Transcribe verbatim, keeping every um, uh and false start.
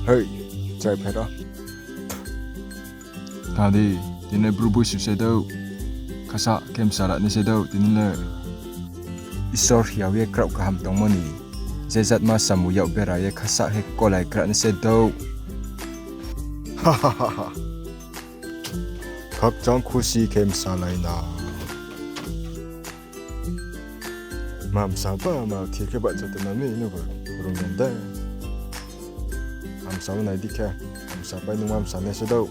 Hei, chai phaira. Tadi, tini le bru boisu se dou. Khasa khe msala ni se dou, tini le. Isor hiao ye kraoh kaham tongmo ni. Je jatma samung yag bera ye khasa khe kolai kra ni se dou. Khakchang khusi khe msalai na. Ma msa ba ma thir khe bahcha tongma mi nugo rung nang de. Amsa wo nai di khe, amsa pai nung ma msa nai se dou.